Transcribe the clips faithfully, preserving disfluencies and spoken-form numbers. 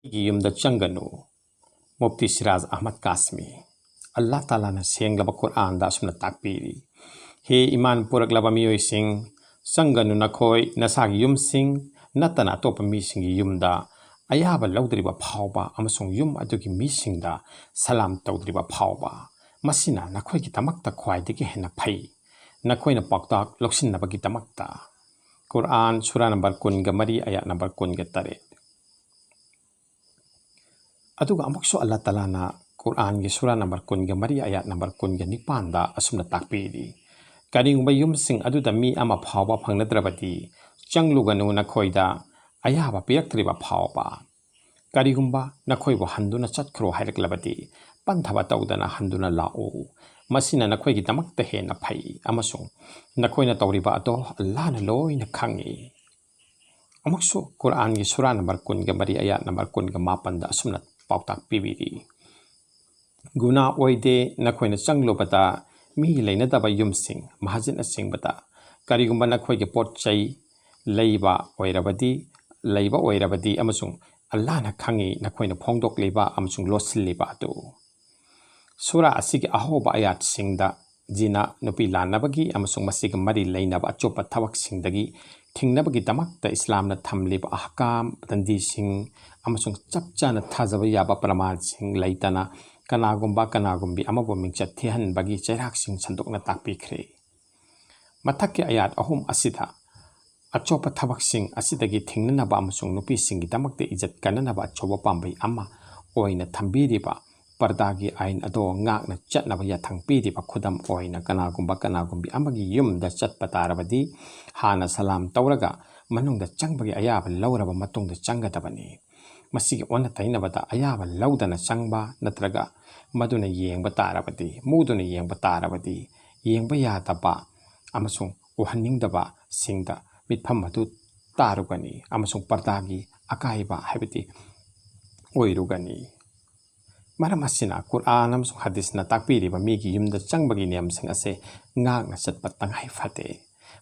ꯑꯩꯒꯤ ꯌꯨꯝꯗ ꯆꯪꯒꯅꯨ꯫ ꯃꯨꯐꯇꯤ ꯁꯤꯔꯥꯖ ꯑꯍꯃꯗ ꯀꯥꯁꯃꯤ꯫ ꯑꯜꯂꯥꯍ ꯇꯥꯂꯥꯅ ꯁꯦꯡꯂꯕ ꯀꯨꯔꯑꯥꯟꯗ ꯑꯁꯨꯝꯅ ꯇꯥꯛꯄꯤꯔꯤ, ꯍꯦ ꯏꯃꯥꯟ ꯄꯨꯔꯛꯂꯕ ꯃꯤꯑꯣꯏꯁꯤꯡ, ꯆꯪꯒꯅꯨ ꯅꯈꯣꯏ ꯅꯁꯥꯒꯤ ꯌꯨꯝꯁꯤꯡ ꯅꯠꯇꯅ ꯑꯇꯣꯞꯄ ꯃꯤꯁꯤꯡꯒꯤ ꯌꯨꯝꯗ, ꯑꯌꯥꯕ ꯂꯧꯗ꯭ꯔꯤꯕ ꯐꯥꯎꯕ ꯑꯃꯁꯨꯡ ꯌꯨꯝ ꯑꯗꯨꯒꯤ ꯃꯤꯁꯤꯡꯗ ꯁꯂꯥꯝ ꯇꯧꯗ꯭ꯔꯤꯕ ꯐꯥꯎꯕ꯫ ꯃꯁꯤꯅ ꯅꯈꯣꯏꯒꯤꯗꯃꯛꯇ ꯈ꯭ꯋꯥꯏꯗꯒꯤ ꯍꯦꯟꯅ ꯐꯩ, ꯅꯈꯣꯏꯅ ꯄꯥꯎꯇꯥꯛ ꯂꯧꯁꯤꯟꯅꯕꯒꯤꯗꯃꯛꯇ꯫ ꯀꯨꯔꯑꯥꯟ, ꯁꯨꯔꯥ ꯅꯝꯕꯔ ꯀꯨꯟꯒ ꯃꯔꯤ, ꯑꯌꯥꯠ ꯅꯝꯕꯔ ꯀꯨꯟꯒ ꯇꯔꯦꯠ꯫ ꯑꯗꯨꯒ ꯑꯃꯨꯛꯁꯨ ꯑꯜꯂꯥꯍ ꯇꯥꯂꯥꯅ ꯀꯨꯔꯑꯥꯟꯒꯤ ꯁꯨꯔꯥ ꯅꯝꯕꯔ ꯀꯨꯟꯒ ꯃꯔꯤ, ꯑꯌꯥꯠ ꯅꯝꯕꯔ ꯀꯨꯟꯒ ꯅꯤꯄꯥꯟꯗ ꯑꯁꯨꯝꯅ ꯇꯥꯛꯄꯤꯔꯤ, ꯀꯔꯤꯒꯨꯝꯕ ꯌꯨꯝꯁꯤꯡ ꯑꯗꯨꯗ ꯃꯤ ꯑꯃ ꯐꯥꯎꯕ ꯐꯪꯅꯗ꯭ꯔꯕꯗꯤ, ꯆꯪꯂꯨꯒꯅꯨ ꯅꯈꯣꯏꯗ ꯑꯌꯥꯕ ꯄꯤꯔꯛꯇ꯭ꯔꯤꯕ ꯐꯥꯎꯕ꯫ ꯀꯔꯤꯒꯨꯝꯕ ꯅꯈꯣꯏꯕꯨ ꯍꯟꯗꯨꯅ ꯆꯠꯈ꯭ꯔꯣ ꯍꯥꯏꯔꯛꯂꯕꯗꯤ, ꯄꯟꯊꯕ ꯇꯧꯗꯅ ꯍꯟꯗꯨꯅ ꯂꯥꯛꯎ꯫ ꯃꯁꯤꯅ ꯅꯈꯣꯏꯒꯤꯗꯃꯛꯇ ꯍꯦꯟꯅ ꯐꯩ ꯑꯃꯁꯨꯡ ꯅꯈꯣꯏꯅ ꯇꯧꯔꯤꯕ ꯑꯗꯣ ꯑꯜꯂꯥꯍꯅ ꯂꯣꯏꯅ ꯈꯪꯏ꯫ ꯑꯃꯨꯛꯁꯨ ꯀꯨꯔꯑꯥꯟꯒꯤ ꯁꯨꯔꯥ ꯅꯝꯕꯔ ꯀꯨꯟꯒ ꯃꯔꯤ, ꯑꯌꯥꯠ ꯅꯝꯕꯔ ꯀꯨꯟꯒ ꯃꯥꯄꯟꯗ ꯑꯁꯨꯝꯅ ꯄꯥꯎꯇꯥꯛ ꯄꯤꯕꯤꯔꯤ, ꯒꯨꯅꯥ ꯑꯣꯏꯗꯦ ꯅꯈꯣꯏꯅ ꯆꯪꯂꯨꯕꯗ ꯃꯤ ꯂꯩꯅꯗꯕ ꯌꯨꯝꯁꯤꯡ, ꯃꯍꯥꯖꯤꯟꯅꯆꯤꯡꯕꯗ꯫ ꯀꯔꯤꯒꯨꯝꯕ ꯅꯈꯣꯏꯒꯤ ꯄꯣꯠ ꯆꯩ ꯂꯩꯕ ꯑꯣꯏꯔꯕꯗꯤ, ꯂꯩꯕ ꯑꯣꯏꯔꯕꯗꯤ ꯑꯃꯁꯨꯡ ꯑꯜꯂꯥꯍꯅ ꯈꯪꯏ ꯅꯈꯣꯏꯅ ꯐꯣꯡꯗꯣꯛꯂꯤꯕ ꯑꯃꯁꯨꯡ ꯂꯣꯠꯁꯤꯜꯂꯤꯕ ꯑꯗꯨ꯫ ꯁꯨꯔꯥ ꯑꯁꯤꯒꯤ ꯑꯍꯧꯕ ꯑꯌꯥꯠꯁꯤꯡꯗ ꯖꯤꯅꯥ, ꯅꯨꯄꯤ ꯂꯥꯟꯅꯕꯒꯤ ꯑꯃꯁꯨꯡ ꯃꯁꯤꯒ ꯃꯔꯤ ꯂꯩꯅꯕ ꯑꯆꯣꯞꯄ ꯊꯕꯛꯁꯤꯡꯗꯒꯤ ꯊꯤꯡꯅꯕꯒꯤꯗꯃꯛꯇ ꯏꯁꯂꯥꯝꯅ ꯊꯝꯂꯤꯕ ꯑꯍꯀꯥꯝ, ꯗꯟꯗꯤꯁꯤꯡ ꯑꯃꯁꯨꯡ ꯆꯞ ꯆꯥꯅ ꯊꯥꯖꯕ ꯌꯥꯕ ꯄ꯭ꯔꯃꯥꯟꯁꯤꯡ ꯂꯩꯇꯅ ꯀꯅꯥꯒꯨꯝꯕ ꯀꯅꯥꯒꯨꯝꯕꯤ ꯑꯃꯕꯨ ꯃꯤꯡꯆꯠ ꯊꯤꯍꯟꯕꯒꯤ ꯆꯩꯔꯥꯛꯁꯤꯡ ꯁꯟꯗꯣꯛꯅ ꯇꯥꯛꯄꯤꯈ꯭ꯔꯦ꯫ ꯃꯊꯛꯀꯤ ꯑꯌꯥꯠ ꯑꯍꯨꯝ ꯑꯁꯤꯗ ꯑꯆꯣꯞꯄ ꯊꯕꯛꯁꯤꯡ ꯑꯁꯤꯗꯒꯤ ꯊꯤꯡꯅꯅꯕ ꯑꯃꯁꯨꯡ ꯅꯨꯄꯤꯁꯤꯡꯒꯤꯗꯃꯛꯇ ꯏꯖꯠ ꯀꯟꯅꯅꯕ ꯑꯆꯧꯕ ꯄꯥꯝꯕꯩ ꯑꯃ ꯑꯣꯏꯅ ꯊꯝꯕꯤꯔꯤꯕ ꯄꯔꯗꯥꯒꯤ ꯑꯥꯏꯟ ꯑꯗꯣ ꯉꯥꯛꯅ ꯆꯠꯅꯕ ꯌꯥꯊꯪ ꯄꯤꯔꯤꯕ ꯈꯨꯗꯝ ꯑꯣꯏꯅ ꯀꯅꯥꯒꯨꯝꯕ ꯀꯅꯥꯒꯨꯝꯕꯤ ꯑꯃꯒꯤ ꯌꯨꯝꯗ ꯆꯠꯄ ꯇꯥꯔꯕꯗꯤ ꯍꯥꯟꯅ ꯁꯂꯥꯝ ꯇꯧꯔꯒ ꯃꯅꯨꯡꯗ ꯆꯪꯕꯒꯤ ꯑꯌꯥꯕ ꯂꯧꯔꯕ ꯃꯇꯨꯡꯗ ꯆꯪꯒꯗꯕꯅꯤ꯫ ꯃꯁꯤꯒꯤ ꯑꯣꯟꯅ ꯇꯩꯅꯕꯗ ꯑꯌꯥꯕ ꯂꯧꯗꯅ ꯆꯪꯕ ꯅꯠꯇ꯭ꯔꯒ ꯃꯗꯨꯅ ꯌꯦꯡꯕ ꯇꯥꯔꯕꯗꯤ, ꯃꯨꯗꯨꯅ ꯌꯦꯡꯕ ꯇꯥꯔꯕꯗꯤ, ꯌꯦꯡꯕ ꯌꯥꯗꯕ ꯑꯃꯁꯨꯡ ꯎꯍꯟꯅꯤꯡꯗꯕꯁꯤꯡꯗ ꯃꯤꯠꯐꯝ ꯑꯗꯨ ꯇꯥꯔꯨꯒꯅꯤ ꯑꯃꯁꯨꯡ ꯄꯔꯗꯥꯒꯤ ꯑꯀꯥꯏꯕ ꯍꯥꯏꯕꯗꯤ ꯑꯣꯏꯔꯨꯒꯅꯤ꯫ ꯃꯔꯝ ꯑꯁꯤꯅ ꯀꯨꯔꯑꯥꯟ ꯑꯃꯁꯨꯡ ꯍꯗꯤꯁꯅ ꯇꯥꯛꯄꯤꯔꯤꯕ ꯃꯤꯒꯤ ꯌꯨꯝꯗ ꯆꯪꯕꯒꯤ ꯅꯤꯌꯝꯁꯤꯡ ꯑꯁꯤ ꯉꯥꯛꯅ ꯆꯠꯄ ꯇꯉꯥꯏ ꯐꯗꯦ꯫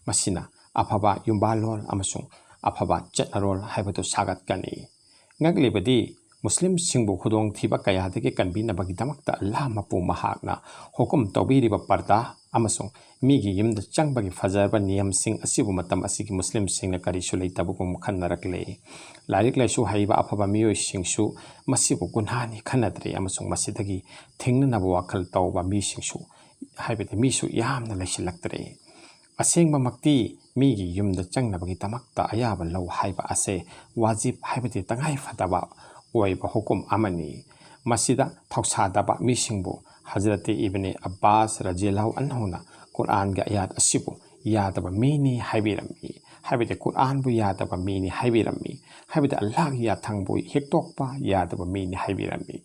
ꯃꯁꯤꯅ ꯑꯐꯕ ꯌꯨꯝꯕꯥꯜꯂꯣꯟ ꯑꯃꯁꯨꯡ ꯑꯐꯕ ꯆꯠꯅꯔꯣꯜ ꯍꯥꯏꯕꯗꯨ ꯁꯥꯒꯠꯀꯅꯤ꯫ ꯉꯛꯂꯤꯕꯗꯤ ꯃꯨꯁꯂꯤꯝꯁꯤꯡꯕꯨ ꯈꯨꯗꯣꯡꯊꯤꯕ ꯀꯌꯥꯗꯒꯤ ꯀꯟꯕꯤꯅꯕꯒꯤꯗꯃꯛꯇ ꯑꯜꯂꯥꯍ ꯃꯄꯨ ꯃꯍꯥꯛꯅ ꯍꯨꯀꯨꯝ ꯇꯧꯕꯤꯔꯤꯕ ꯄꯔꯗꯥ ꯑꯃꯁꯨꯡ ꯃꯤꯒꯤ ꯌꯨꯝꯗ ꯆꯪꯕꯒꯤ ꯐꯖꯔꯕ ꯅꯤꯌꯝꯁꯤꯡ ꯑꯁꯤꯕꯨ ꯃꯇꯝ ꯑꯁꯤꯒꯤ ꯃꯨꯁꯂꯤꯝꯁꯤꯡꯅ ꯀꯔꯤꯁꯨ ꯂꯩꯇꯕꯒꯨꯝ ꯈꯟꯅꯔꯛꯂꯦ꯫ ꯂꯥꯏꯔꯤꯛ ꯂꯥꯏꯁꯨ ꯍꯩꯕ ꯑꯐꯕ ꯃꯤꯑꯣꯏꯁꯤꯡꯁꯨ ꯃꯁꯤꯕꯨ ꯒꯨꯟꯍꯥꯅꯤ ꯈꯟꯅꯗ꯭ꯔꯦ ꯑꯃꯁꯨꯡ ꯃꯁꯤꯗꯒꯤ ꯊꯤꯡꯅꯅꯕ ꯋꯥꯈꯜ ꯇꯧꯕ ꯃꯤꯁꯤꯡꯁꯨ, ꯍꯥꯏꯕꯗꯤ ꯃꯤꯁꯨ ꯌꯥꯝꯅ ꯂꯩꯁꯤꯜꯂꯛꯇ꯭ꯔꯦ꯫ ꯑꯁꯦꯡꯕꯃꯛꯇꯤ ꯃꯤꯒꯤ ꯌꯨꯝꯗ ꯆꯪꯅꯕꯒꯤꯗꯃꯛꯇ ꯑꯌꯥꯕ ꯂꯧ ꯍꯥꯏꯕ ꯑꯁꯦ ꯋꯥꯖꯤꯕ, ꯍꯥꯏꯕꯗꯤ ꯇꯉꯥꯏ ꯐꯗꯕ ꯑꯣꯏꯕ ꯍꯨꯀꯨꯝ ꯑꯃꯅꯤ꯫ ꯃꯁꯤꯗ ꯊꯧꯁꯥꯗꯕ ꯃꯤꯁꯤꯡꯕꯨ ꯍꯖꯔꯠ ꯏꯕꯅꯦ ꯑꯕꯥꯁ ꯔꯖꯤꯌꯜꯂꯥꯍꯨ ꯑꯟꯍꯨꯅ ꯀꯨꯔꯥꯟꯒꯤ ꯑꯌꯥꯠ ꯑꯁꯤꯕꯨ ꯌꯥꯗꯕ ꯃꯤꯅꯤ ꯍꯥꯏꯕꯤꯔꯝꯃꯤ, ꯍꯥꯏꯕꯗꯤ ꯀꯨꯔꯥꯟꯕꯨ ꯌꯥꯗꯕ ꯃꯤꯅꯤ ꯍꯥꯏꯕꯤꯔꯝꯃꯤ, ꯍꯥꯏꯕꯗꯤ ꯑꯜꯂꯥꯍꯒꯤ ꯌꯥꯊꯪꯕꯨ ꯍꯦꯛꯇꯣꯛꯄ ꯌꯥꯗꯕ ꯃꯤꯅꯤ ꯍꯥꯏꯕꯤꯔꯝꯃꯤ꯫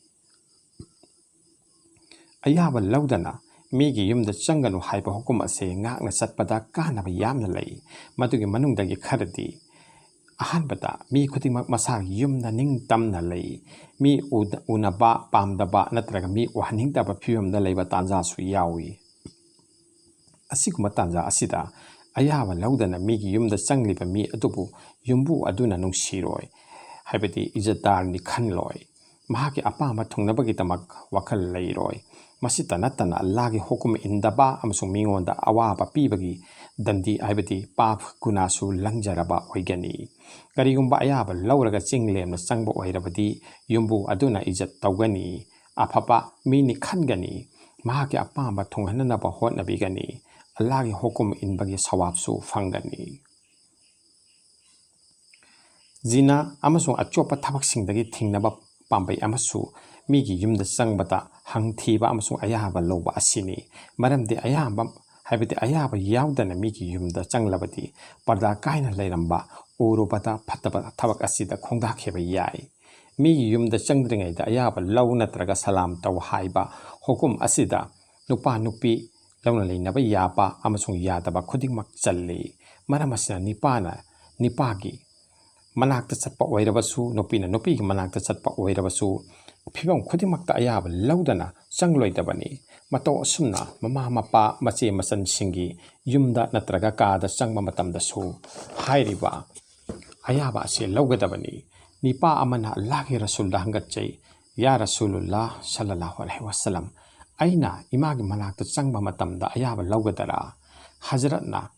ꯑꯌꯥꯕ ꯂꯧꯗꯅ ꯃꯤꯒꯤ ꯌꯨꯝꯗ ꯆꯪꯒꯅꯨ ꯍꯥꯏꯕ ꯍꯨꯀꯨꯝ ꯑꯁꯤ ꯉꯥꯛꯅ ꯆꯠꯄꯗ ꯀꯥꯟꯅꯕ ꯌꯥꯝꯅ ꯂꯩ꯫ ꯃꯗꯨꯒꯤ ꯃꯅꯨꯡꯗꯒꯤ ꯈꯔꯗꯤ, ꯑꯍꯥꯟꯕꯗ, ꯃꯤ ꯈꯨꯗꯤꯡꯃꯛ ꯃꯁꯥꯒꯤ ꯌꯨꯝꯗ ꯅꯤꯡꯇꯝꯅ ꯂꯩ꯫ ꯃꯤ ꯎꯗ-, ꯎꯅꯕ ꯄꯥꯝꯗꯕ ꯅꯠꯇ꯭ꯔꯒ ꯃꯤ ꯎꯍꯟꯅꯤꯡꯗꯕ ꯐꯤꯕꯝꯗ ꯂꯩꯕ ꯇꯥꯟꯖꯥꯁꯨ ꯌꯥꯎꯏ꯫ ꯑꯁꯤꯒꯨꯝꯕ ꯇꯥꯟꯖꯥ ꯑꯁꯤꯗ ꯑꯌꯥꯕ ꯂꯧꯗꯅ ꯃꯤꯒꯤ ꯌꯨꯝꯗ ꯆꯪꯂꯤꯕ ꯃꯤ ꯑꯗꯨꯕꯨ ꯌꯨꯝꯕꯨ ꯑꯗꯨꯅ ꯅꯨꯡꯁꯤꯔꯣꯏ, ꯍꯥꯏꯕꯗꯤ ꯏꯖꯠꯗꯥꯔꯅꯤ ꯈꯟꯂꯣꯏ꯫ ꯃꯍꯥꯛꯀꯤ ꯑꯄꯥꯝꯕ ꯊꯨꯡꯅꯕꯒꯤꯗꯃꯛ ꯋꯥꯈꯜ ꯂꯩꯔꯣꯏ꯫ ꯃꯁꯤꯇ ꯅꯠꯇꯅ ꯑꯜꯂꯥꯍꯒꯤ ꯍꯨꯀꯨꯝ ꯏꯟꯗꯕ ꯑꯃꯁꯨꯡ ꯃꯤꯉꯣꯟꯗ ꯑꯋꯥꯕ ꯄꯤꯕꯒꯤ ꯗꯟꯗꯤ, ꯍꯥꯏꯕꯗꯤ ꯄꯥꯞ ꯒꯨꯅꯥꯁꯨ ꯂꯪꯖꯔꯕ ꯑꯣꯏꯒꯅꯤ꯫ ꯀꯔꯤꯒꯨꯝꯕ ꯑꯌꯥꯕ ꯂꯧꯔꯒ ꯆꯤꯡ ꯂꯦꯝꯅ ꯆꯪꯕ ꯑꯣꯏꯔꯕꯗꯤ ꯌꯨꯝꯕꯨ ꯑꯗꯨꯅ ꯏꯖꯠ ꯇꯧꯒꯅꯤ, ꯑꯐꯕ ꯃꯤꯅꯤ ꯈꯟꯒꯅꯤ, ꯃꯍꯥꯛꯀꯤ ꯑꯄꯥꯝꯕ ꯊꯨꯡꯍꯟꯅꯅꯕ ꯍꯣꯠꯅꯕꯤꯒꯅꯤ, ꯑꯜꯂꯥꯍꯒꯤ ꯍꯨꯀꯨꯝ ꯏꯟꯕꯒꯤ ꯁꯋꯥꯕꯁꯨ ꯐꯪꯒꯅꯤ꯫ ꯖꯤꯅꯥ ꯑꯃꯁꯨꯡ ꯑꯆꯣꯞꯄ ꯊꯕꯛꯁꯤꯡꯗꯒꯤ ꯊꯤꯡꯅꯕ ꯄꯥꯝꯕꯩ ꯑꯃꯁꯨ ꯃꯤꯒꯤ ꯌꯨꯝꯗ ꯆꯪꯕꯗ ꯍꯪꯊꯤꯕ ꯑꯃꯁꯨꯡ ꯑꯌꯥꯕ ꯂꯧꯕ ꯑꯁꯤꯅꯤ꯫ ꯃꯔꯝꯗꯤ ꯑꯌꯥꯕ, ꯍꯥꯏꯕꯗꯤ ꯑꯌꯥꯕ ꯌꯥꯎꯗꯅ ꯃꯤꯒꯤ ꯌꯨꯝꯗ ꯆꯪꯂꯕꯗꯤ ꯄꯔꯗꯥ ꯀꯥꯏꯅ ꯂꯩꯔꯝꯕ ꯎꯔꯨꯕꯗ ꯐꯠꯇꯕ ꯊꯕꯛ ꯑꯁꯤꯗ ꯈꯣꯡꯗꯥꯈꯤꯕ ꯌꯥꯏ꯫ ꯃꯤꯒꯤ ꯌꯨꯝꯗ ꯆꯪꯗ꯭ꯔꯤꯉꯩꯗ ꯑꯌꯥꯕ ꯂꯧ ꯅꯠꯇ꯭ꯔꯒ ꯁꯂꯥꯝ ꯇꯧ ꯍꯥꯏꯕ ꯍꯨꯀꯨꯝ ꯑꯁꯤꯗ ꯅꯨꯄꯥ ꯅꯨꯄꯤ ꯂꯧꯅ ꯂꯩꯅꯕ ꯌꯥꯕ ꯑꯃꯁꯨꯡ ꯌꯥꯗꯕ ꯈꯨꯗꯤꯡꯃꯛ ꯆꯜꯂꯤ꯫ ꯃꯔꯝ ꯑꯁꯤꯅ ꯅꯤꯄꯥꯅ ꯅꯤꯄꯥꯒꯤ ꯃꯅꯥꯛꯇ ꯆꯠꯄ ꯑꯣꯏꯔꯕꯁꯨ, ꯅꯨꯄꯤꯅ ꯅꯨꯄꯤꯒꯤ ꯃꯅꯥꯛꯇ ꯆꯠꯄ ꯑꯣꯏꯔꯕꯁꯨ, ꯐꯤꯕꯝ ꯈꯨꯗꯤꯡꯃꯛꯇ ꯑꯌꯥꯕ ꯂꯧꯗꯅ ꯆꯪꯂꯣꯏꯗꯕꯅꯤ꯫ ꯃꯇꯧ ꯑꯁꯨꯝꯅ ꯃꯃꯥ ꯃꯄꯥ, ꯃꯆꯦ ꯃꯆꯟꯁꯤꯡꯒꯤ ꯌꯨꯝꯗ ꯅꯠꯇ꯭ꯔꯒ ꯀꯥꯗ ꯆꯪꯕ ꯃꯇꯝꯗꯁꯨ ꯍꯥꯏꯔꯤꯕ ꯑꯌꯥꯕ ꯑꯁꯤ ꯂꯧꯒꯗꯕꯅꯤ꯫ ꯅꯤꯄꯥ ꯑꯃꯅ ꯑꯜꯂꯥꯍꯒꯤ ꯔꯁꯨꯜꯗ ꯍꯪꯒꯠꯆꯩ, "ꯌꯥ ꯔꯁꯨꯂꯨꯜꯂꯥ ꯁꯜꯂꯜꯂꯥꯍꯨ ꯑꯂꯩꯍꯤ ꯋꯥꯁꯂꯝ, ꯑꯩꯅ ꯏꯃꯥꯒꯤ ꯃꯅꯥꯛꯇ ꯆꯪꯕ ꯃꯇꯝꯗ ꯑꯌꯥꯕ ꯂꯧꯒꯗꯔꯥ?" ꯍꯖꯔꯠꯅ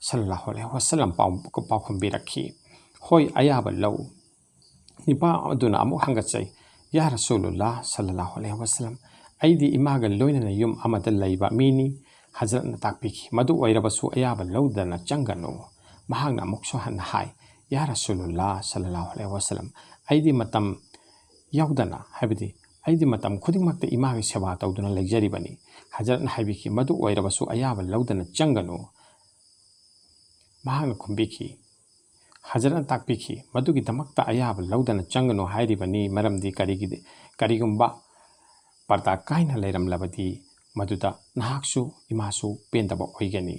ꯁꯜꯂꯜꯂꯥꯍꯨ ꯑꯂꯩꯍꯤ ꯋꯥꯁꯂꯝ ꯄꯥꯎ-, ꯄꯥꯎꯈꯨꯝꯕꯤꯔꯛꯈꯤ, "ꯍꯣꯏ, ꯑꯌꯥꯕ ꯂꯧ꯫" ꯅꯤꯄꯥ ꯑꯗꯨꯅ ꯑꯃꯨꯛ ꯍꯪꯒꯠꯆꯩ, "ꯌꯥ ꯔꯁꯨꯂꯨꯜꯂꯥ ꯁꯜꯂꯜꯂꯥꯍꯨ ꯑꯂꯩꯍꯤ ꯋꯥꯁꯂꯝ, ꯑꯩꯗꯤ ꯏꯃꯥꯒ ꯂꯣꯏꯅꯅ ꯌꯨꯝ ꯑꯃꯗ ꯂꯩꯕ ꯃꯤꯅꯤ꯫" ꯍꯖꯔꯠꯅ ꯇꯥꯛꯄꯤꯈꯤ, "ꯃꯗꯨ ꯑꯣꯏꯔꯕꯁꯨ ꯑꯌꯥꯕ ꯂꯧꯗꯅ ꯆꯪꯒꯅꯨ꯫" ꯃꯍꯥꯛꯅ ꯑꯃꯨꯛꯁꯨ ꯍꯟꯅ ꯍꯥꯏ, "ꯌꯥ ꯔꯁꯨꯂꯨꯜꯂꯥ ꯁꯜꯂꯜꯂꯥꯍꯨ ꯑꯂꯩꯍꯤ ꯋꯥꯁꯂꯝ, ꯑꯩꯗꯤ ꯃꯇꯝ ꯌꯥꯎꯗꯅ, ꯍꯥꯏꯕꯗꯤ ꯑꯩꯗꯤ ꯃꯇꯝ ꯈꯨꯗꯤꯡꯃꯛꯇ ꯏꯃꯥꯒꯤ ꯁꯦꯕꯥ ꯇꯧꯗꯨꯅ ꯂꯩꯖꯔꯤꯕꯅꯤ꯫" ꯍꯖꯔꯠꯅ ꯍꯥꯏꯕꯤꯈꯤ, "ꯃꯗꯨ ꯑꯣꯏꯔꯕꯁꯨ ꯑꯌꯥꯕ ꯂꯧꯗꯅ ꯆꯪꯒꯅꯨ꯫" ꯃꯍꯥꯛꯅ ꯈꯨꯝꯕꯤꯈꯤ, ꯍꯖꯔꯠꯅ ꯇꯥꯛꯄꯤꯈꯤ, "ꯃꯗꯨꯒꯤꯗꯃꯛꯇ ꯑꯌꯥꯕ ꯂꯧꯗꯅ ꯆꯪꯒꯅꯨ ꯍꯥꯏꯔꯤꯕꯅꯤ, ꯃꯔꯝꯗꯤ ꯀꯔꯤꯒꯤꯗꯤ-, ꯀꯔꯤꯒꯨꯝꯕ ꯄꯔꯗꯥ ꯀꯥꯏꯅ ꯂꯩꯔꯝꯂꯕꯗꯤ ꯃꯗꯨꯗ ꯅꯍꯥꯛꯁꯨ ꯏꯃꯥꯁꯨ ꯄꯦꯟꯗꯕ ꯑꯣꯏꯒꯅꯤ꯫"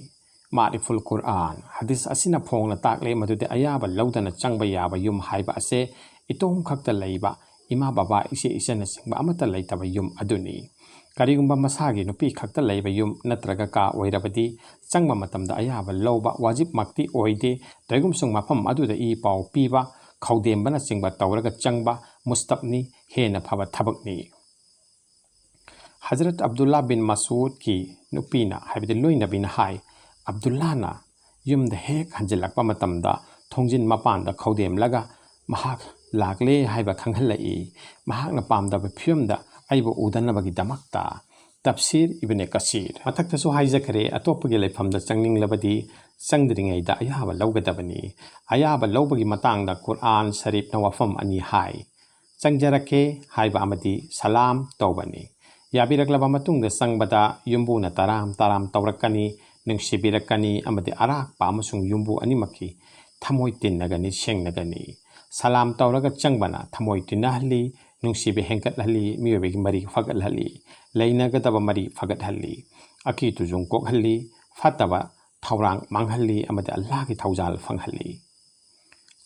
ꯃꯥꯔꯤꯐꯨꯜ ꯀꯨꯔꯑꯥꯟ ꯍꯗꯤꯁ ꯑꯁꯤꯅ ꯐꯣꯡꯅ ꯇꯥꯛꯂꯦ ꯃꯗꯨꯗꯤ ꯑꯌꯥꯕ ꯂꯧꯗꯅ ꯆꯪꯕ ꯌꯥꯕ ꯌꯨꯝ ꯍꯥꯏꯕ ꯑꯁꯦ ꯏꯇꯣꯝ ꯈꯛꯇ ꯂꯩꯕ, ꯏꯃꯥ ꯕꯕꯥ, ꯏꯆꯦ ꯏꯆꯟꯅꯆꯤꯡꯕ ꯑꯃꯠꯇ ꯂꯩꯇꯕ ꯌꯨꯝ ꯑꯗꯨꯅꯤ꯫ ꯀꯔꯤꯒꯨꯝꯕ ꯃꯁꯥꯒꯤ ꯅꯨꯄꯤ ꯈꯛꯇ ꯂꯩꯕ ꯌꯨꯝ ꯅꯠꯇ꯭ꯔꯒ ꯀꯥ ꯑꯣꯏꯔꯕꯗꯤ, ꯆꯪꯕ ꯃꯇꯝꯗ ꯑꯌꯥꯕ ꯂꯧꯕ ꯋꯥꯖꯤꯕꯃꯛꯇꯤ ꯑꯣꯏꯗꯦ꯫ ꯇꯧꯏꯒꯨꯝꯁꯨꯡ ꯃꯐꯝ ꯑꯗꯨꯗ ꯏ ꯄꯥꯎ ꯄꯤꯕ, ꯈꯧꯗꯦꯝꯕꯅꯆꯤꯡꯕ ꯇꯧꯔꯒ ꯆꯪꯕ ꯃꯨꯁꯇꯞꯅꯤ, ꯍꯦꯟꯅ ꯐꯕ ꯊꯕꯛꯅꯤ꯫ ꯍꯖꯔꯠ ꯑꯕꯗꯨꯜꯂꯥ ꯕꯤꯟ ꯃꯁꯎꯗꯀꯤ ꯅꯨꯄꯤꯅ, ꯍꯥꯏꯕꯗꯤ ꯂꯣꯏꯅꯕꯤꯅ ꯍꯥꯏ, "ꯑꯕꯗꯨꯜꯂꯥꯅ ꯌꯨꯝꯗ ꯍꯦꯛ ꯍꯟꯖꯤꯜꯂꯛꯄ ꯃꯇꯝꯗ ꯊꯣꯡꯖꯤꯟ ꯃꯄꯥꯟꯗ ꯈꯧꯗꯦꯝꯂꯒ ꯃꯍꯥꯛ ꯂꯥꯛꯂꯦ ꯍꯥꯏꯕ ꯈꯪꯍꯜꯂꯛꯏ, ꯃꯍꯥꯛꯅ ꯄꯥꯝꯗꯕ ꯐꯤꯕꯝꯗ ꯑꯩꯕꯨ ꯎꯗꯅꯕꯒꯤꯗꯃꯛꯇ꯫" ꯇꯐꯁꯤꯔ ꯏꯕꯅꯦ ꯀꯁꯤꯔ꯫ ꯃꯊꯛꯇꯁꯨ ꯍꯥꯏꯖꯈ꯭ꯔꯦ, ꯑꯇꯣꯞꯄꯒꯤ ꯂꯩꯐꯝꯗ ꯆꯪꯅꯤꯡꯂꯕꯗꯤ ꯆꯪꯗ꯭ꯔꯤꯉꯩꯗ ꯑꯌꯥꯕ ꯂꯧꯒꯗꯕꯅꯤ꯫ ꯑꯌꯥꯕ ꯂꯧꯕꯒꯤ ꯃꯇꯥꯡꯗ ꯀꯨꯔꯑꯥꯟ ꯁꯔꯤꯐꯅ ꯋꯥꯐꯝ ꯑꯅꯤ ꯍꯥꯏ꯫ "ꯆꯪꯖꯔꯛꯀꯦ" ꯍꯥꯏꯕ ꯑꯃꯗꯤ "ꯁꯂꯥꯝ" ꯇꯧꯕꯅꯤ꯫ ꯌꯥꯕꯤꯔꯛꯂꯕ ꯃꯇꯨꯡꯗ ꯆꯪꯕꯗ ꯌꯨꯝꯕꯨꯅ ꯇꯔꯥꯝ ꯇꯔꯥꯝ ꯇꯧꯔꯛꯀꯅꯤ, ꯅꯨꯡꯁꯤꯕꯤꯔꯛꯀꯅꯤ ꯑꯃꯗꯤ ꯑꯔꯥꯛꯄ ꯑꯃꯁꯨꯡ ꯌꯨꯝꯕꯨ ꯑꯅꯤꯃꯛꯀꯤ ꯊꯃꯣꯏ ꯇꯤꯟꯅꯒꯅꯤ, ꯁꯦꯡꯅꯒꯅꯤ꯫ ꯁꯂꯥꯝ ꯇꯧꯔꯒ ꯆꯪꯕꯅ ꯊꯃꯣꯏ ꯇꯤꯟꯅꯍꯜꯂꯤ, ꯅꯨꯡꯁꯤꯕ ꯍꯦꯟꯒꯠꯍꯜꯂꯤ, ꯃꯤꯑꯣꯏꯕꯒꯤ ꯃꯔꯤ ꯐꯒꯠꯍꯜꯂꯤ, ꯂꯩꯅꯒꯗꯕ ꯃꯔꯤ ꯐꯒꯠꯍꯜꯂꯤ, ꯑꯀꯤ ꯇꯨꯖꯨꯡ ꯀꯣꯛꯍꯜꯂꯤ, ꯐꯠꯇꯕ ꯊꯧꯔꯥꯡ ꯃꯥꯡꯍꯜꯂꯤ ꯑꯃꯗꯤ ꯑꯜꯂꯥꯍꯒꯤ ꯊꯧꯖꯥꯜ ꯐꯪꯍꯜꯂꯤ꯫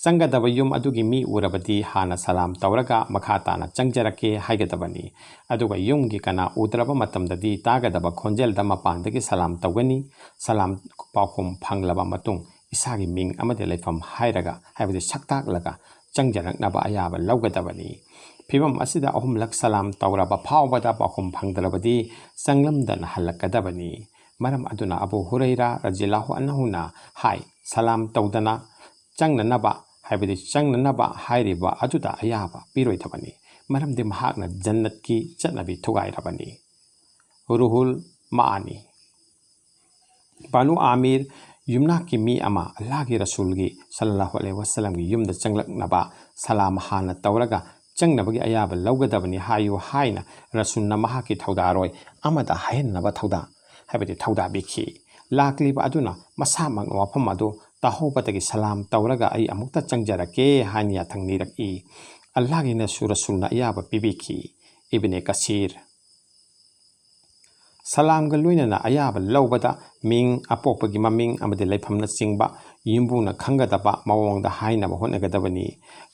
ꯆꯪꯒꯗꯕ ꯌꯨꯝ ꯑꯗꯨꯒꯤ ꯃꯤ ꯎꯔꯕꯗꯤ ꯍꯥꯟꯅ ꯁꯂꯥꯝ ꯇꯧꯔꯒ ꯃꯈꯥ ꯇꯥꯅ ꯆꯪꯖꯔꯛꯀꯦ ꯍꯥꯏꯒꯗꯕꯅꯤ꯫ ꯑꯗꯨꯒ ꯌꯨꯝꯒꯤ ꯀꯅꯥ ꯎꯗ꯭ꯔꯕ ꯃꯇꯝꯗꯗꯤ ꯇꯥꯒꯗꯕ ꯈꯣꯟꯖꯦꯜꯗ ꯃꯄꯥꯟꯗꯒꯤ ꯁꯂꯥꯝ ꯇꯧꯒꯅꯤ꯫ ꯁꯂꯥꯝ ꯄꯥꯎꯈꯨꯝ ꯐꯪꯂꯕ ꯃꯇꯨꯡ ꯏꯁꯥꯒꯤ ꯃꯤꯡ ꯑꯃꯗꯤ ꯂꯩꯐꯝ ꯍꯥꯏꯔꯒ, ꯍꯥꯏꯕꯗꯤ ꯁꯛꯇꯥꯛꯂꯒ ꯆꯪꯖꯔꯛꯅꯕ ꯑꯌꯥꯕ ꯂꯧꯒꯗꯕꯅꯤ꯫ ꯐꯤꯕꯝ ꯑꯁꯤꯗ ꯑꯍꯨꯝꯂꯛ ꯁꯂꯥꯝ ꯇꯧꯔꯕ ꯐꯥꯎꯕꯗ ꯄꯥꯎꯈꯨꯝ ꯐꯪꯗ꯭ꯔꯕꯗꯤ ꯆꯪꯂꯝꯗꯅ ꯍꯜꯂꯛꯀꯗꯕꯅꯤ꯫ ꯃꯔꯝ ꯑꯗꯨꯅ ꯑꯕꯨ ꯍꯨꯔꯩꯔꯥ ꯔꯖꯤꯌꯜꯂꯥꯍꯨ ꯑꯟꯍꯨꯅ ꯍꯥꯏ, ꯁꯂꯥꯝ ꯇꯧꯗꯅ ꯆꯪꯅꯅꯕ, ꯍꯥꯏꯕꯗꯤ ꯆꯪꯅꯅꯕ ꯍꯥꯏꯔꯤꯕ ꯑꯗꯨꯗ ꯑꯌꯥꯕ ꯄꯤꯔꯣꯏꯗꯕꯅꯤ, ꯃꯔꯝꯗꯤ ꯃꯍꯥꯛꯅ ꯖꯟꯅꯠꯀꯤ ꯆꯠꯅꯕꯤ ꯊꯨꯒꯥꯏꯔꯕꯅꯤ꯫ ꯔꯨꯍꯨꯜ ꯃꯥꯅꯤ꯫ ꯕꯅꯨ ꯑꯥꯃꯤꯔ ꯌꯨꯝꯅꯥꯛꯀꯤ ꯃꯤ ꯑꯃ ꯑꯜꯂꯥꯍꯒꯤ ꯔꯁꯨꯜꯒꯤ ꯁꯜꯂꯜꯂꯥꯍꯨ ꯑꯂꯩꯍꯤ ꯋꯥꯁꯂꯝꯒꯤ ꯌꯨꯝꯗ ꯆꯪꯂꯛꯅꯕ ꯁꯂꯥꯝ ꯍꯥꯟꯅ ꯇꯧꯔꯒ ꯆꯪꯅꯕꯒꯤ ꯑꯌꯥꯕ ꯂꯧꯒꯗꯕꯅꯤ ꯍꯥꯏꯌꯨ ꯍꯥꯏꯅ ꯔꯁꯨꯜꯅ ꯃꯍꯥꯛꯀꯤ ꯊꯧꯗꯥꯔꯣꯏ ꯑꯃꯗ ꯍꯥꯏꯍꯟꯅꯕ ꯊꯧꯗꯥ, ꯍꯥꯏꯕꯗꯤ ꯊꯧꯗꯥ ꯄꯤꯈꯤ꯫ ꯂꯥꯛꯂꯤꯕ ꯑꯗꯨꯅ ꯃꯁꯥꯃꯛꯅ ꯋꯥꯐꯝ ꯑꯗꯨ ꯇꯥꯍꯧꯕꯗꯒꯤ ꯁꯂꯥꯝ ꯇꯧꯔꯒ ꯑꯩ ꯑꯃꯨꯛꯇ ꯆꯪꯖꯔꯛꯀꯦ ꯍꯥꯏꯅ ꯌꯥꯊꯪ ꯅꯤꯔꯛꯏ꯫ ꯑꯜꯂꯥꯍꯒꯤ ꯅꯁꯨ ꯔꯁꯨꯜꯅ ꯑꯌꯥꯕ ꯄꯤꯕꯤꯈꯤ꯫ ꯏꯕꯅꯦ ꯀꯁꯤꯔ꯫ ꯁꯂꯥꯝꯒ ꯂꯣꯏꯅꯅ ꯑꯌꯥꯕ ꯂꯧꯕꯗ ꯃꯤꯡ, ꯑꯄꯣꯛꯄꯒꯤ ꯃꯃꯤꯡ ꯑꯃꯗꯤ ꯂꯩꯐꯝꯅꯆꯤꯡꯕ ꯌꯨꯝꯕꯨꯅ ꯈꯪꯒꯗꯕ ꯃꯑꯣꯡꯗ ꯍꯥꯏꯅꯕ ꯍꯣꯠꯅꯒꯗꯕꯅꯤ꯫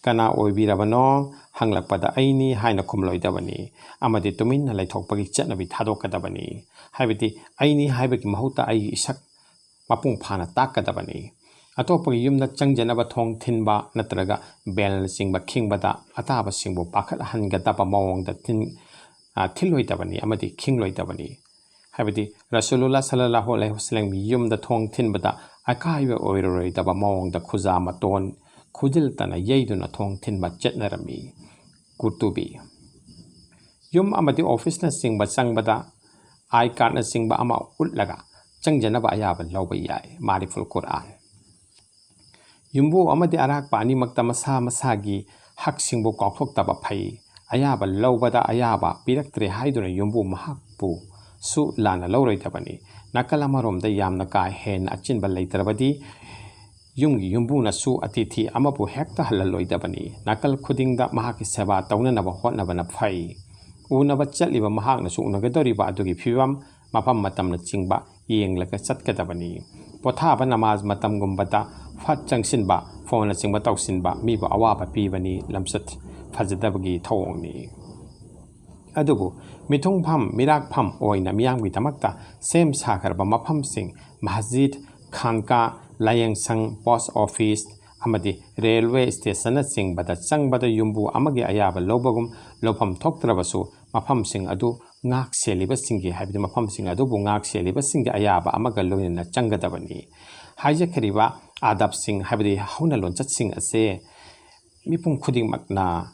"ꯀꯅꯥ ꯑꯣꯏꯕꯤꯔꯕꯅꯣ?" ꯍꯪꯂꯛꯄꯗ "ꯑꯩꯅꯤ" ꯍꯥꯏꯅ ꯈꯨꯝꯂꯣꯏꯗꯕꯅꯤ ꯑꯃꯗꯤ ꯇꯨꯃꯤꯟꯅ ꯂꯩꯊꯣꯛꯄꯒꯤ ꯆꯠꯅꯕꯤ ꯊꯥꯗꯣꯛꯀꯗꯕꯅꯤ꯫ ꯍꯥꯏꯕꯗꯤ "ꯑꯩꯅꯤ" ꯍꯥꯏꯕꯒꯤ ꯃꯍꯨꯠꯇ "ꯑꯩꯒꯤ ꯏꯁꯛ ꯃꯄꯨꯡ ꯐꯥꯅ ꯇꯥꯛꯀꯗꯕꯅꯤ꯫ ꯑꯇꯣꯞꯄꯒꯤ ꯌꯨꯝꯗ ꯆꯪꯖꯅꯕ ꯊꯣꯡ ꯊꯤꯟꯕ ꯅꯠꯇ꯭ꯔꯒ ꯕꯦꯜꯅꯆꯤꯡꯕ ꯈꯤꯡꯕꯗ ꯑꯇꯥꯕꯁꯤꯡꯕꯨ ꯄꯥꯈꯠꯍꯟꯒꯗꯕ ꯃꯑꯣꯡꯗ ꯊꯤꯟ-, ꯑ, ꯊꯤꯜꯂꯣꯏꯗꯕꯅꯤ ꯑꯃꯗꯤ ꯈꯤꯡꯂꯣꯏꯗꯕꯅꯤ꯫ ꯍꯥꯏꯕꯗꯤ ꯔꯁꯨꯂꯨꯜꯂꯥ ꯁꯜꯂꯜꯂꯥꯍꯨ ꯑꯂꯩꯍꯤ ꯋꯥꯁꯂꯝꯒꯤ ꯌꯨꯝꯗ ꯊꯣꯡ ꯊꯤꯟꯕꯗ ꯑꯀꯥꯏꯕ ꯑꯣꯏꯔꯔꯣꯏꯗꯕ ꯃꯑꯣꯡꯗ ꯈꯨꯖꯥ ꯃꯇꯣꯟ ꯈꯨꯖꯤꯜꯇꯅ ꯌꯩꯗꯨꯅ ꯊꯣꯡ ꯊꯤꯟꯕ ꯆꯠꯅꯔꯝꯃꯤ꯫ ꯀꯨꯔꯇꯨꯕꯤ꯫ ꯌꯨꯝ ꯑꯃꯗꯤ ꯑꯣꯐꯤꯁꯅꯆꯤꯡꯕ ꯆꯪꯕꯗ ꯑꯥꯏ ꯀꯥꯔꯗꯅꯆꯤꯡꯕ ꯑꯃ ꯎꯠꯂꯒ ꯆꯪꯖꯅꯕ ꯑꯌꯥꯕ ꯂꯧꯕ ꯌꯥꯏ꯫ ꯃꯥꯔꯤꯐꯨꯜ ꯀꯨꯔꯥꯟ꯫ ꯌꯨꯝꯕꯨ ꯑꯃꯗꯤ ꯑꯔꯥꯛꯄ ꯑꯅꯤꯃꯛꯇ ꯃꯁꯥ ꯃꯁꯥꯒꯤ ꯍꯛꯁꯤꯡꯕꯨ ꯀꯥꯎꯊꯣꯛꯇꯕ ꯐꯩ꯫ ꯑꯌꯥꯕ ꯂꯧꯕꯗ ꯑꯌꯥꯕ ꯄꯤꯔꯛꯇ꯭ꯔꯦ ꯍꯥꯏꯗꯨꯅ ꯌꯨꯝꯕꯨ ꯃꯍꯥꯛꯄꯨ ꯁꯨ ꯂꯥꯟꯅ ꯂꯧꯔꯣꯏꯗꯕꯅꯤ꯫ ꯅꯥꯀꯜ ꯑꯃꯔꯣꯝꯗ ꯌꯥꯝꯅ ꯀꯥ ꯍꯦꯟꯅ ꯑꯆꯤꯟꯕ ꯂꯩꯇ꯭ꯔꯕꯗꯤ ꯌꯨꯝꯒꯤ ꯌꯨꯝꯕꯨꯅꯁꯨ ꯑꯇꯤꯊꯤ ꯑꯃꯕꯨ ꯍꯦꯛꯇ ꯍꯜꯍꯜꯂꯣꯏꯗꯕꯅꯤ꯫ ꯅꯥꯀꯜ ꯈꯨꯗꯤꯡꯗ ꯃꯍꯥꯛꯀꯤ ꯁꯦꯕꯥ ꯇꯧꯅꯅꯕ ꯍꯣꯠꯅꯕꯅ ꯐꯩ꯫ ꯎꯅꯕ ꯆꯠꯂꯤꯕ ꯃꯍꯥꯛꯅꯁꯨ ꯎꯅꯒꯗꯧꯔꯤꯕ ꯑꯗꯨꯒꯤ ꯐꯤꯕꯝ, ꯃꯐꯝ ꯃꯇꯝꯅꯆꯤꯡꯕ ꯌꯦꯡꯂꯒ ꯆꯠꯀꯗꯕꯅꯤ꯫ ꯄꯣꯊꯥꯕ ꯅꯃꯥꯖ ꯃꯇꯝꯒꯨꯝꯕꯗ ꯐꯠ ꯆꯪꯁꯤꯟꯕ, ꯐꯣꯟꯅꯆꯤꯡꯕ ꯇꯧꯁꯤꯟꯕ ꯃꯤꯕꯨ ꯑꯋꯥꯕ ꯄꯤꯕꯅꯤ, ꯂꯝꯆꯠ ꯐꯖꯗꯕꯒꯤ ꯊꯧꯑꯣꯡꯅꯤ꯫ ꯑꯗꯨꯕꯨ ꯃꯤꯊꯨꯡꯐꯝ, ꯃꯤꯔꯥꯛꯐꯝ ꯑꯣꯏꯅ ꯃꯤꯌꯥꯝꯒꯤꯗꯃꯛꯇ ꯁꯦꯝ ꯁꯥꯈ꯭ꯔꯕ ꯃꯐꯝꯁꯤꯡ, ꯃꯁꯖꯤꯗ, ꯈꯥꯟꯀꯥ, ꯂꯥꯏꯌꯦꯡꯁꯪ, ꯄꯣꯁ ꯑꯣꯐꯤꯁ, ꯑꯃꯗꯤ ꯔꯦꯜꯋꯦ ꯁ꯭ꯇꯦꯁꯟꯅꯆꯤꯡꯕꯗ ꯆꯪꯕꯗ ꯌꯨꯝꯕꯨ ꯑꯃꯒꯤ ꯑꯌꯥꯕ ꯂꯧꯕꯒꯨꯝ ꯂꯧꯐꯝ ꯊꯣꯛꯇ꯭ꯔꯕꯁꯨ ꯃꯐꯝꯁꯤꯡ ꯑꯗꯨ ꯉꯥꯛ ꯁꯦꯜꯂꯤꯕꯁꯤꯡꯒꯤ, ꯍꯥꯏꯕꯗꯤ ꯃꯐꯝꯁꯤꯡ ꯑꯗꯨꯕꯨ ꯉꯥꯛ ꯁꯦꯜꯂꯤꯕꯁꯤꯡꯒꯤ ꯑꯌꯥꯕ ꯑꯃꯒ ꯂꯣꯏꯅꯅ ꯆꯪꯒꯗꯕꯅꯤ꯫ ꯍꯥꯏꯖꯈ꯭ꯔꯤꯕ ꯑꯥꯗꯥꯞꯁꯤꯡ, ꯍꯥꯏꯕꯗꯤ ꯍꯧꯅ ꯂꯣꯟꯆꯠꯁꯤꯡ ꯑꯁꯦ ꯃꯤꯄꯨꯝ ꯈꯨꯗꯤꯡꯃꯛꯅ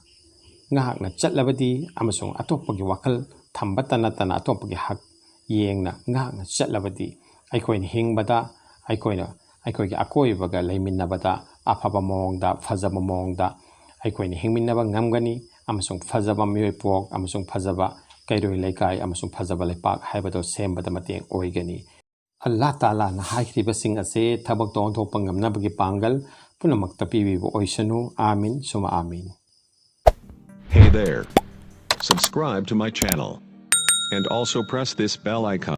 ꯉꯥꯛꯅ ꯆꯠꯂꯕꯗꯤ ꯑꯃꯁꯨꯡ ꯑꯇꯣꯞꯄꯒꯤ ꯋꯥꯈꯜ ꯊꯝꯕꯇ ꯅꯠꯇꯅ ꯑꯇꯣꯞꯄꯒꯤ ꯍꯛ ꯌꯦꯡꯅ ꯉꯥꯛꯅ ꯆꯠꯂꯕꯗꯤ ꯑꯩꯈꯣꯏꯅ ꯍꯤꯡꯕꯗ, ꯑꯩꯈꯣꯏꯅ ꯑꯩꯈꯣꯏꯒꯤ ꯑꯀꯣꯏꯕꯒ ꯂꯩꯃꯤꯟꯅꯕꯗ ꯑꯐꯕ ꯃꯑꯣꯡꯗ, ꯐꯖꯕ ꯃꯑꯣꯡꯗ ꯑꯩꯈꯣꯏꯅ ꯍꯤꯡꯃꯤꯟꯅꯕ ꯉꯝꯒꯅꯤ ꯑꯃꯁꯨꯡ ꯐꯖꯕ ꯃꯤꯑꯣꯏ ꯄꯣꯛ ꯑꯃꯁꯨꯡ ꯐꯖꯕ ꯀꯩꯔꯣꯏ ꯂꯩꯀꯥꯏ ꯑꯃꯁꯨꯡ ꯐꯖꯕ ꯂꯩꯄꯥꯛ ꯍꯥꯏꯕꯗꯨ ꯁꯦꯝꯕꯗ ꯃꯇꯦꯡ ꯑꯣꯏꯒꯅꯤ꯫ ꯑꯜꯂꯥꯍ ꯇꯥꯂꯥꯅ ꯍꯥꯏꯈ꯭ꯔꯤꯕꯁꯤꯡ ꯑꯁꯦ ꯊꯕꯛꯇ ꯑꯣꯟꯊꯣꯛꯄ ꯉꯝꯅꯕꯒꯤ ꯄꯥꯡꯒꯜ ꯄꯨꯝꯅꯃꯛꯇ ꯄꯤꯕꯤꯕ ꯑꯣꯏꯁꯅꯨ꯫ ꯑꯥꯃꯤꯟ ꯁꯨꯃ ꯑꯥꯃꯤꯟ꯫ Hey there. Subscribe to my channel. And also press this bell icon.